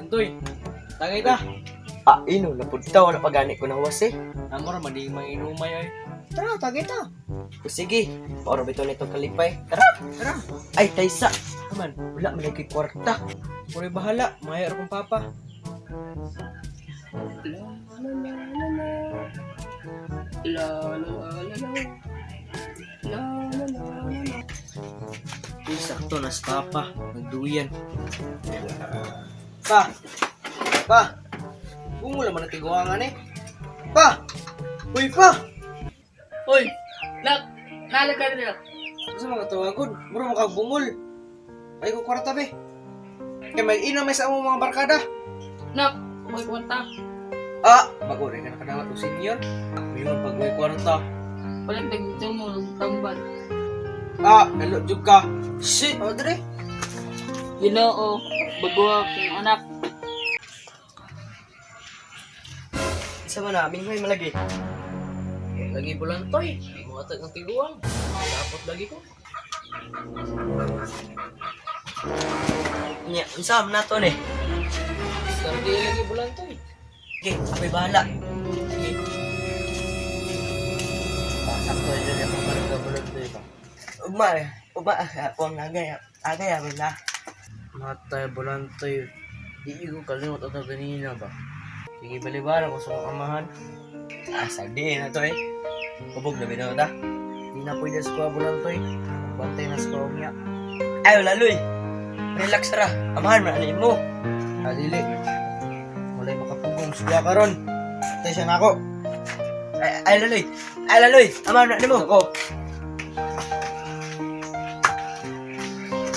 Antoy, tagay ta. Ah, ino, napunta. Wala pa gani ko nahuwas eh. Amo ra man di manginumay ay. Tara, tagay ta. O sige, paoro bitaw nitong kalipay. Tara! Tara. Ay, Taysa! Aman, Wala man lagi kwarta. puro bahala, mayor kong papa. La la la la la. La la la la la. La la la la la. Uy, sakto nas papa, nagduyan. Pa. Pa. Bungo man ang tiguangan eh. Pa. Uy, pa. Uy, nak, nalaga nila. Sa mga tawagod, mura makagbungol. Ay ko kwarta be. Kay may inom may sa among mga barkada. Nak, uy, kwanta. Ah, bago rin ka nakadawat og senior. Mayon pag uy kwarta. Walang tagdito mo, tambal. Ah, nalo jud ka. Shit, oh dire. Ginoo, bago akong anak. Isa man na, minghoy malagi. Lagi bulantoy, mga tag ng tiguang. Dapat lagi ko. Nya, unsa man nato ni? Sardi lagi bulantoy. Okay, ako'y bahala. Sige. Sakto dyan ako parang bulantoy ba. Ugma eh. Ugma, ako ang nagay. Agay, ako na. Matay bulantoy. Di ko kalimot ato ganina ba. Sige balibara ko sa akong amahan. Ah, sagdi na to eh. Hubog na binaw ta. Di na pwede sa kuha bulantoy. Bantay na sa kuha niya. Ay, wala, Loy. Relax ra. Amahan man ani mo. Adili. Walay makapugong sa karon. Tay siya nako. Ay, ay, Laloy. Ay, Laloy. Amahan man ani mo. Ako.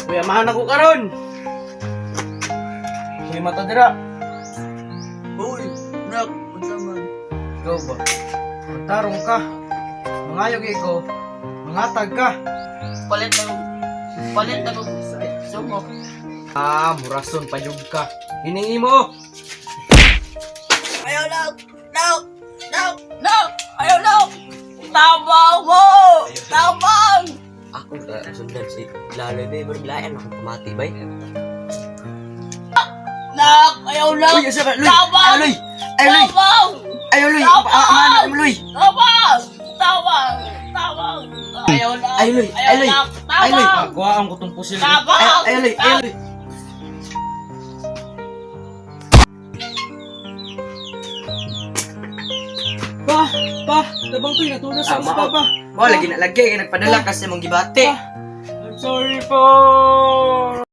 Uy, amahan ako karon. Uy, mata dira. Uy, nak, unsa man? Ikaw ba? Magtarong ka. Mangayog ikaw. Mangatag ka. Palit na, palit na sumo. Ah, murason payog ka. Hiningi mo. Ayaw lang! No! No! No! Ayaw lang! Tabang mo! Tabang! Ako ka sundan si Laloy bay, murag lain akong pamati bay. Nak! Ayaw lang! Uy, asa ka, Loy? Tabang! Ay, Loy. Ay, Loy. Tabang! Ay, Loy. Tabang! Amahan na mo, Loy. Tabang! Tabang! Tabang! Ayaw lang! Ay, Loy. Ay, Loy. lang! Ay, Loy. Tabang! Kuhaan ko tong pusil. Ay, Tabang! ay, Loy. Ay, Loy. Pa, pa, tabang to'y natunas ako sa Tama. papa. Wala, lagi na lagi. Nagpadala kasi mong gibati. I'm sorry po.